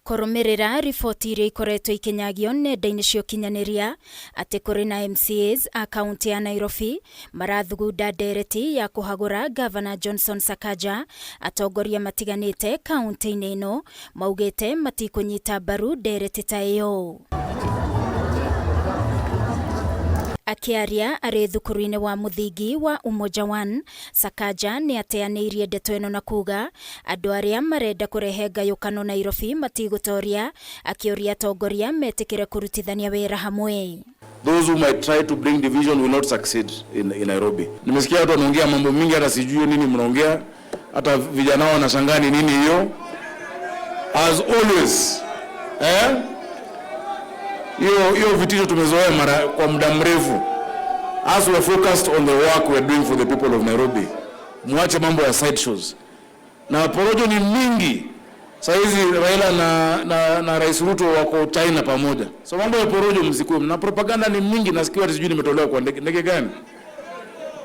Kũrũmĩrĩra riboti iria ikoretwo ikĩnyagio nenda-inĩ cia ũkinyanĩria atĩ kũrĩ na MCAs a kauntĩ ya Nairobi marathugunda ndereti ya kũhagũra Ngavana Johnson Sakaja, atongoria matiganĩte kauntĩ-inĩ ĩno maugĩte matikũnyita mbaru ndereti ta ĩyo. Akĩaria arĩ thukuru-inĩ wa mũthingi wa Umoja One, Sakaja nĩ ateanĩirie ndeto ĩno na kuga andũ arĩa marenda kũrehe ngayũkano Nairobi matigũtoria, akĩũria atongoria metĩkĩre kũrutithania wĩra hamwe. Those who might try to bring division will not succeed in Nairobi. Nimesikia watu wanaongea mambo mingi hata sijui nini mnaongea, hata vijana wanashangaa ni nini hiyo. As always, eh? Hiyo hiyo vitisho tumezoea mara kwa muda mrefu. As we are focused on the work we are doing for the people of Nairobi. Muache mambo ya side shows. Na porojo ni mingi. Saa hizi Raila na Rais Ruto wako China pamoja. So mambo ya porojo msikuwe. Na propaganda ni mingi, nasikia ati sijui nimetolewa kwa ndege, ndege gani?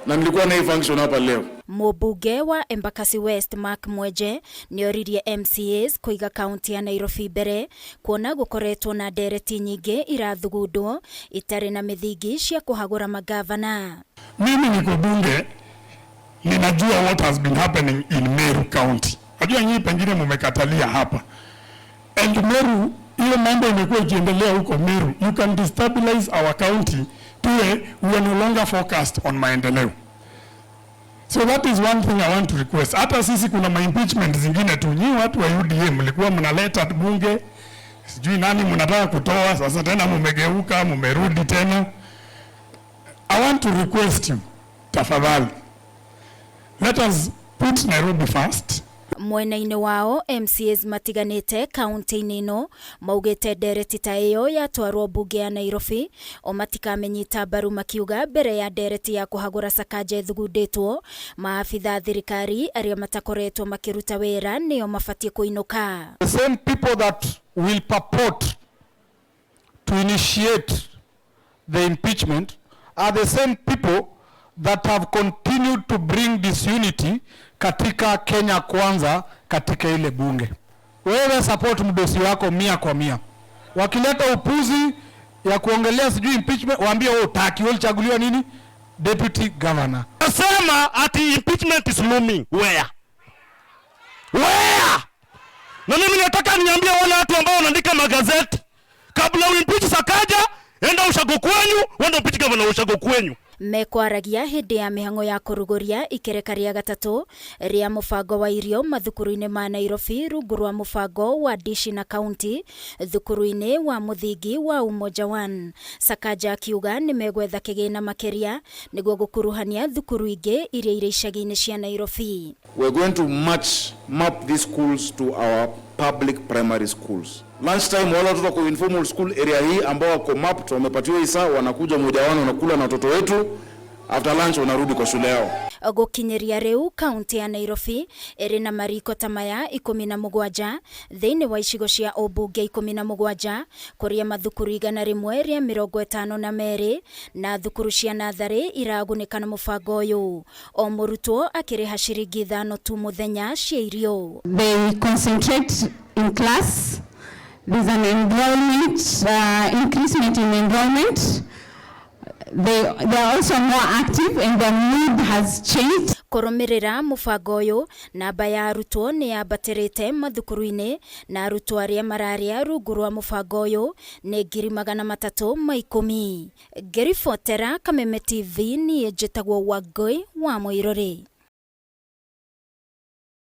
Na nilikuwa na hii function hapa leo. Mũmbunge wa Embakasi West Mark Mwenje nĩoririe MCAs kũiga kaunti ya Nairobi mbere kuona gũkoretwo na ndereti nyingĩ irathugundwo itarĩ na mĩthingi cia kũhagũra magavana. Mimi niko bunge, ninajua what has been happening in Meru County. Najua nyinyi pengine mumekatalia hapa. And Meru, hiyo mambo imekuwa ikiendelea huko Meru. You can destabilize our county tuwe we are no longer focused on maendeleo. So that is one thing I want to request. Hata sisi kuna ma impeachment zingine tu. Nyinyi watu wa UDA mlikuwa mnaleta bunge, sijui nani mnataka kutoa, sasa tena mumegeuka, mumerudi tena. I want to request you, tafadhali, let us put Nairobi first. Mwena-inĩ wao MCAs matiganĩte kaunti-inĩ ĩno maugĩte ndereti ta ĩyo yatwarwo mbunge ya Nairobi o matikamĩnyita mbaru, makiuga mbere ya ndereti ya kũhagũra Sakaja ĩthugundĩtwo, maabitha thirikari arĩa matakoretwo makĩruta wĩra nĩo mabatiĩ kũinũka. The same people that will purport to initiate the impeachment are the same people that have continued to bring disunity katika Kenya Kwanza katika ile bunge. Wewe support mdosi wako 100 kwa 100. Wakileta upuzi ya kuongelea sijui impeachment, waambie wewe utaki, wewe ulichaguliwa nini? Deputy governor. Nasema ati impeachment is looming. Where? Where? Na mimi nataka niambie wale watu ambao wanaandika magazeti, kabla uimpeach Sakaja, enda ushago kwenyu, uende impeach governor ushago kwenyu. Mekwaragia hĩndĩ ya mĩhang'o ya kũrugũria ikereka rĩa gatatũ rĩa mũbango wa irio mathukuru-inĩ ma Nairobi rungu rwa mũbango wa Dishi na Kaunti thukuru-inĩ wa mũthingi wa Umoja One. Sakaja akiuga nĩ megwetha kĩgĩna makĩria nĩguo gũkuruhania thukuru ingĩ iria irĩ icagi-inĩ cia Nairobi. We're going to map these schools to our public primary schools. Lunchtime wale watoto wako informal school area hii ambao wako mapped wamepatiwa hii saa, wanakuja mmoja wao wanakula na watoto wetu, after lunch wanarudi kwa shule yao. Gũkinyĩria rĩu kaunti ya Nairobi ĩrĩ na mariko ta maya 17 thĩinĩ wa icigo cia ũmbunge 17 kũrĩa mathukuru 152 na thukuru cia natharĩ iragunĩka na mũbango ũyũ, o mũrutwo akĩrĩha ciringi 5 tu mũthenya cia irio. They concentrate in class. There's an increasement in enrollment. They are also more active and their mood has changed. Kũrũmĩrĩra mũbango ũyũ, namba ya arutwo nĩ yambatĩrĩte mathukuru-inĩ na arutwo arĩa mararĩa rungu rwa mũbango ũyũ nĩ 310,000. Ngĩribotera Kameme TV, niĩ njĩtagwo Wangũi wa Mũirũrĩ.